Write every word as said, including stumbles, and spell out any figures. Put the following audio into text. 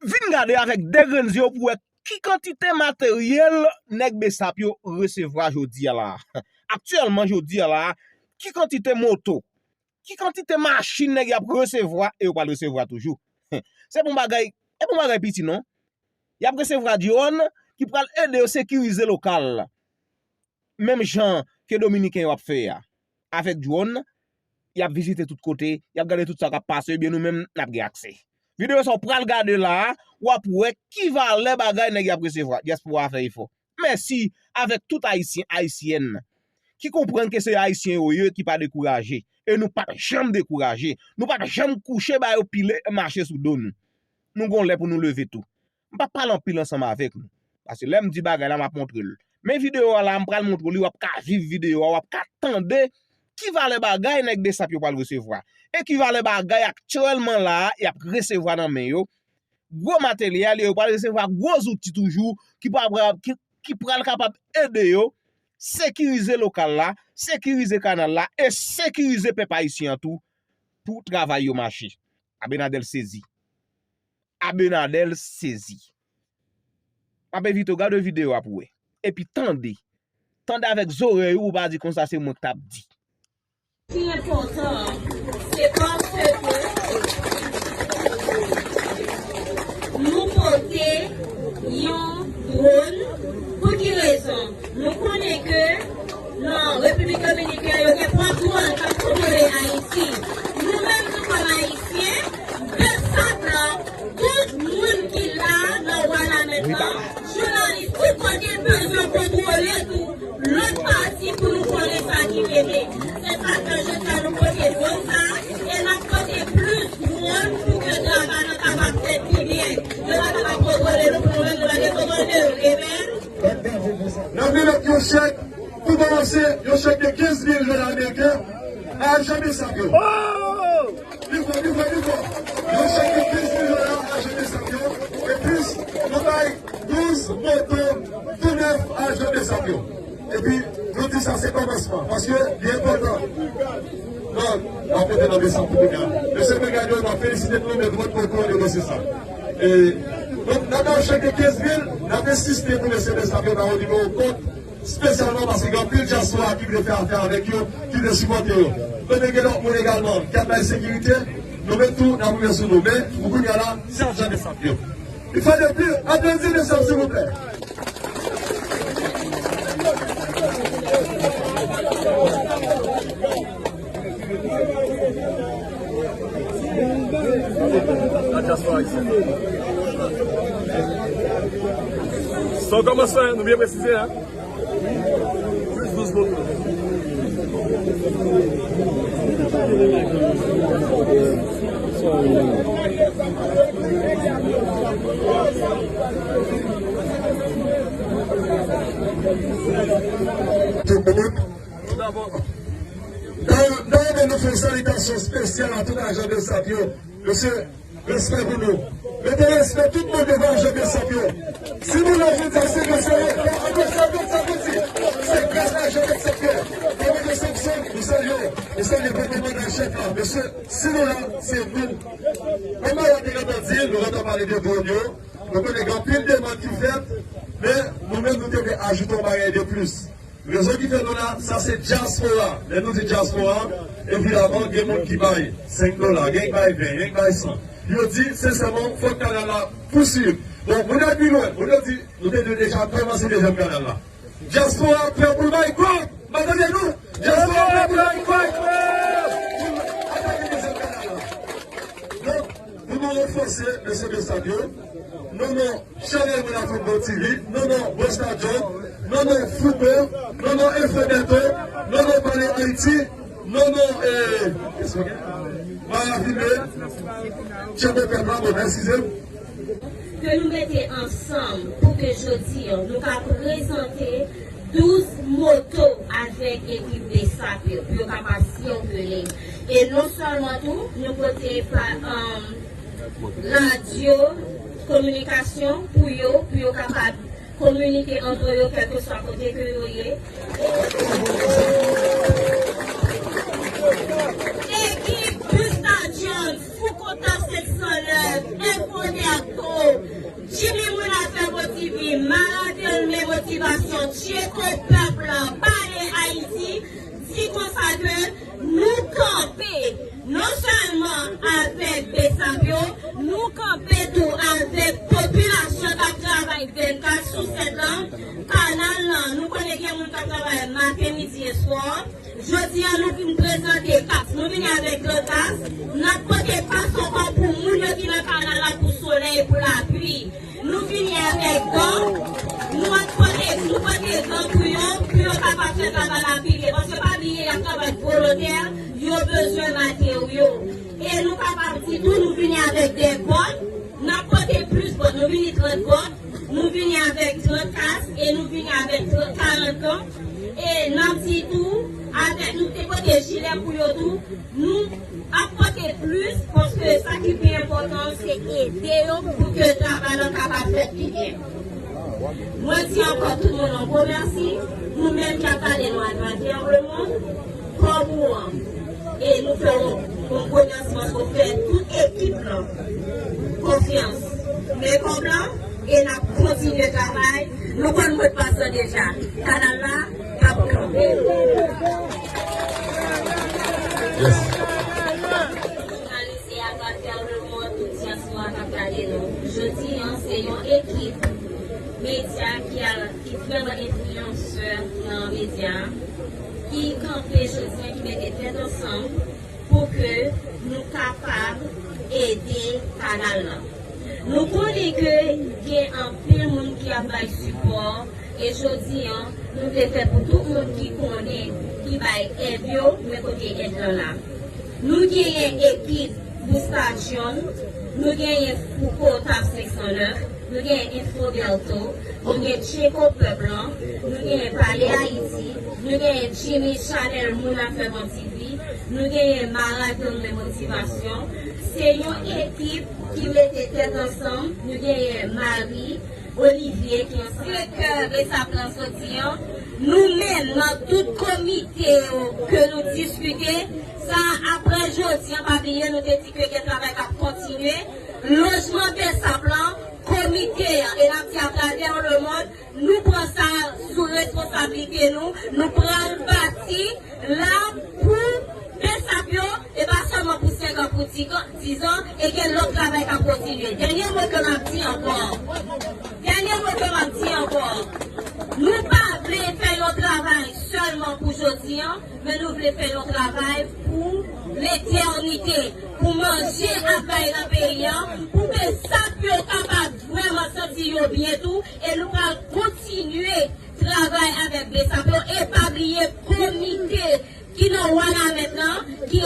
vin gade avèk de grenn zye w pou wè ki kantite materyèl nèg Besap yo resevwa jodi a la a. Aktyèlman, jodi a la a, ki kantite moto, ki kantite machin nèg y ap resevwa e yo pral resevwa toujou. Se pa yon bagay, se pa yon bagay piti non. Y ap resevwa dwòn ki pral ede yo sekirize lokal. Menm jan ke Dominiken yo ap fè a. Avèk dwòn, y ap vizite tout kote, y ap gade tout sa k ap pase, ebyen nou menm, n ap gen aksè. Videyo sa w pral gade la a, w ap wè ki valè bagay nèg y ap resevwa. Dyaspora a fè efò. Mèsi avèk tout Ayisyen, Ayisyèn ki konprann ke se Ayisyen yo ye, ki pa dekouraje. E nou p ap janm dekouraje. Nou p ap janm kouche ba yo pile mache sou do nou. Nou gon lè pou nou leve tou. M p ap pale anpil ansanm avèk nou. Paske lè m di bagay la, m ap montre l. Men videyo a la, m pral montre w li, w ap ka viv videyo a, w ap ka tande ki valè bagay nèg Besap yo pral resevwa. E ki valè bagay aktyèlman la a, y ap resevwa nan men yo. Gwo materyèl yo, yo pral resevwa gwo zouti toujou ki pral, ki, ki pral kapab ede yo sekirize lokal la, sekirize kanal la e sekirize pèp ayisyen an tou pou travay yo mache. Abinadèl sezi. Abinadèl sezi. M ap envite w gade videyo a pou wè. Epi tande. Tande avèk zòrèy ou, ou pa di konsa se mwen k t ap di. Ki enpòtan, se paske nou pote yon dwòn. Pou ki rezon? Nou konnen ke nan Repiblik Dominikèn, yo gen twa dwòn k ap kontwole Ayiti. Nou menm, nou kòm Ayisyen, Besap la, tout moun ki la nan Wanament lan, jounalis, tout kote bezwen kontwole tou lòt pati pou nou konnen sa ki rete. Se sa k fè jodi a nou pote dwòn sa, e n ap pote plis dwòn pou ke travay la kapab fèt pi byen. Yo pa kapab kontwole nou pou nou menm nou pa gen komandè yo. Amen. N ap remèt yon chèk pou kòmanse, yon chèk de kenz mil dola ameriken a ajan Besap yo. Pi fò, pi fò, pi fò. Yon chèk de kenz mil dola a ajan Besap yo. E plis, nou bay douz moto tou nèf a ajan Besap yo. Epi, nou di sa se kòmansman, paske li enpòtan. Non, n ap mete nan Besap pou kounye a. Mesye, mwen gade yo, n ap felisite nou, men nou poko negosye sa. E, donk, n ap bay chèk de kenz mil, n ap ensiste pou mesye Besap yo ba yo nimewo kont, espesyalman paske gen anpil dyaspora ki vle fè afè avèk yo, ki vle sipòte yo. Men gen lòt moun egalman k ap bay sekirite, nou menm tou, n ap rive sou nou. Men, pou kounye a la, se ajan Besap yo. Une fois de plus, applaudissez Besap, s'il vous plaît. La diaspora haïtienne. Sa w kòmanse, nou byen presize, hein? Plis douz moto. Tout moun. Dayè, dayè, nou fè yon salitasyon espesyal a tout ajan Besap yo. Mesye, respè pou nou. Mete respè tout moun devan ajan Besap yo. Si nou la jodi a, se gras a yo. Aplodi sa, aplodi sa, aplodi. Se gras a ajan Besap yo. Fòmil de Samson, nou salye w. Nou salye gwo kòmandan chèf la. Mesye, si nou la, se nou. Kòm Maya te gentan di, nou gentan pale de dwòn yo. Nou konnen gen anpil demann ki fèt, men nou menm nou te vle ajoute yon bagay de plis. Rezon ki fè nou la, sa se dyaspora. Lè nou di dyaspora, evidaman, gen moun ki bay senk dola, gen k bay ven, gen k bay san. Yo di, sensèman, fòk kanal la pouswiv. Bon, moun yo pi lwen, moun yo di, nou te dwe deja kòmanse dezyèm kanal la. Dyaspora prè pou l bay kòb, m ap tande nou. Dyaspora prè pou l bay kòb. Pou atake dezyèm kanal la. Donk, pou nou ranfòse mesye Besap yo, non, non, Chanèl Moun ak Foutbòl T V, non, non, Bosta John, non, non, Fouco, non, non, Info Beto, non, non, Pale Ayiti, non, non, eh, kiyès mwen gen? Mara Filme, Tchenbo Pèp la, bon, eskize m. Ke nou mete ansanm pou ke jodi a, nou ka prezante douz moto avèk ekip Besap yo, pou yo kapab sikile. E non sèlman tou, nou pote pa, um, radyo, kominikasyon pou yo, pou yo kapab kominike antre yo, kèlkeswa kote ke yo ye. Ekip Busta Jones, Fouco Top senk san nèf, Info Beto, motivasyon Tcheko Pèp la, Pale Ayiti, di konsa ke nou kanpe non sèlman avèk Besap yo, nou kanpe tou avèk popilasyon k ap travay vennkat sou sèt lan. Kanal lan, nou konnen gen moun k ap travay maten, midi e swa. Jodi a, nou vin prezante kas, nou vini avèk gran kas, n ap pote kas ankò pou moun yo ki nan kanal la, pou solèy, pou lapli. Nou vini avèk gan, nou ap pote, nou pote gan pou yo, pou yo kapab fè travay la pi byen. Paske pa bliye, y ap travay volontè, yo bezwen materyo. E nou kapab di tou, nou vini avèk de bòt, n ap pote plis bòt, nou vini trant bòt, nou vini avèk trant kas, e nou vini avèk trant, karant gan. E n ap di tou, avèk nou te pote jilè pou yo tou, nou ap pote plis, paske sa ki pi enpòtan, se ede yo pou ke travay lan kapab fèt pi byen. Mwen di ankò tout moun yon gwo mèsi, nou menm k ap gade nou atravè lemonn, kòb ou an, e nou fè yon, yon gwo mèsi paske w fè tout ekip lan konfyans. Men kòb lan, e n ap kontinye travay. Nou konn modpas lan deja. Kanal la p ap kanpe. Yes. Jounalis e atravè lemonn, tout dyaspora k ap gade nou. Jodi an, se yon ekip medya ki a, ki vrèman enfliyansè nan medya, ki kanpe jodi an, ki mete tèt ansanm pou ke nou kapab ede kanal lan. Nou konnen ke gen anpil moun ki ap bay sipò, e jodi an, nou vle fè pou tout moun ki konnen, ki bay èd yo, men kote èd lan la. Nou genyen ekip Busta John, nou genyen Foucault Tap senk san nèf, nou genyen Info Delto, nou gen Tcheko Pèp lan, nou genyen Pale Ayiti, nou genyen Jimmy Chanel Moun Afè Bon T V, nou genyen Marathon de Motivasyon. Se yon ekip ki mete tèt ansanm, nou genyen Marie, Olivier ki yon direktè Besap lan soti an. Nou menm, nan tout komite yo ke nou diskite, sa apre jodi an, pa bliye, nou te di ke gen travay k ap kontinye. Lojman Besap lan, komite an, e n ap di atravè lemonn, nou pran sa sou responsablite nou, nou pral bati la pou Besap yo, e pa sèlman pou senk an, pou di kan, dizan, e gen lòt travay k ap kontinye. Dènye mo ke m ap di ankò. Dènye mo ke m ap di ankò. Nou pa vle fè yon travay sèlman pou jodi an, men nou vle fè yon travay pou letènite, pou manje ap bay nan peyi an, pou Besap yo kapab vrèman santi yo byen tou, e nou pral kontinye travay avèk Besap yo, e pa bliye komite ki nan Wanament lan, ki